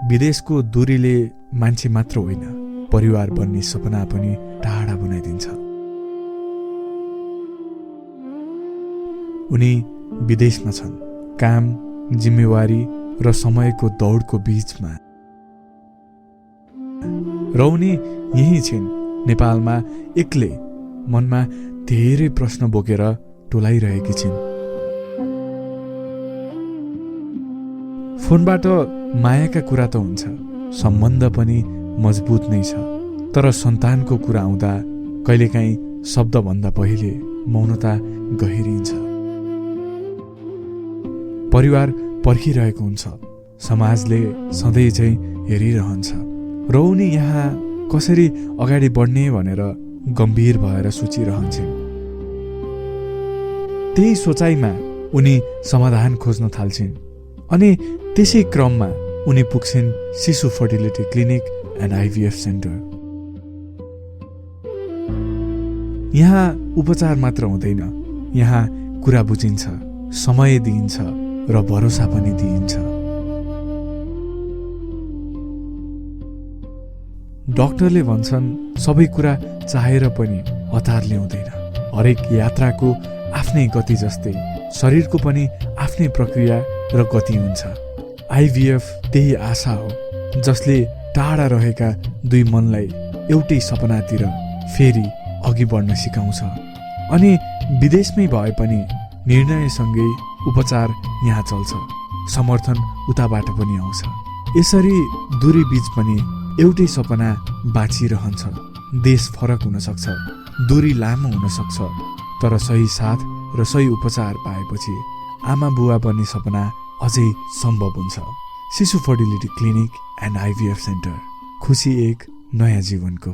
विदेशको दूरीले मान्छे मात्र होइन, परिवार बन्ने सपना पनि टाढा बनाइदिन्छ। उनी विदेशमा छन्, काम, जिम्मेवारी र समयको दौडको बीचमा, र उनी यही छिन् नेपालमा एक्लै, मनमा धेरै प्रश्न बोकेर टोलाइरहेकी छिन्। फोनबाट मायाका कुरा त हुन्छ, सम्बन्ध पनि मजबुत नै छ, तर सन्तानको कुरा आउँदा कहिलेकाहीँ शब्दभन्दा पहिले मौनता गहिरिन्छ। परिवार पर्खिरहेको हुन्छ, समाजले सधैँ चाहिँ हेरिरहन्छ, र उनी यहाँ कसरी अगाडि बढ्ने भनेर गम्भीर भएर सोचिरहन्छन्। त्यही सोचाइमा उनी समाधान खोज्न थाल्छिन्, अनि त्यसै क्रममा उनी पुग्छिन् शिशु fertility clinic and IVF centre. यहाँ उपचार मात्र हुँदैन, यहाँ कुरा बुझिन्छ, समय दिइन्छ र भरोसा पनि दिइन्छ। डाक्टरले भन्छन् सबै कुरा चाहेर पनि हतार ल्याउँदैन। हरेक यात्राको आफ्नै गति जस्तै शरीरको पनि आफ्नै प्रक्रिया र गति हुन्छ। आइभीएफ त्यही आशा हो जसले टाढा रहेका दुई मनलाई एउटै सपनातिर फेरि अघि बढ्न सिकाउँछ। अनि विदेशमै भए पनि निर्णयसँगै उपचार यहाँ चल्छ, समर्थन उताबाट पनि आउँछ। यसरी दूरी बीच पनि एउटै सपना बाँचिरहन्छ। देश फरक हुन सक्छ, दूरी लामो हुन सक्छ, तर सही साथ र सही उपचार पाएपछि आमा बुवा बन्ने सपना अझै सम्भव हुन्छ। शिशु fertility clinic and IVF centre, खुसी एक नयाँ जीवनको।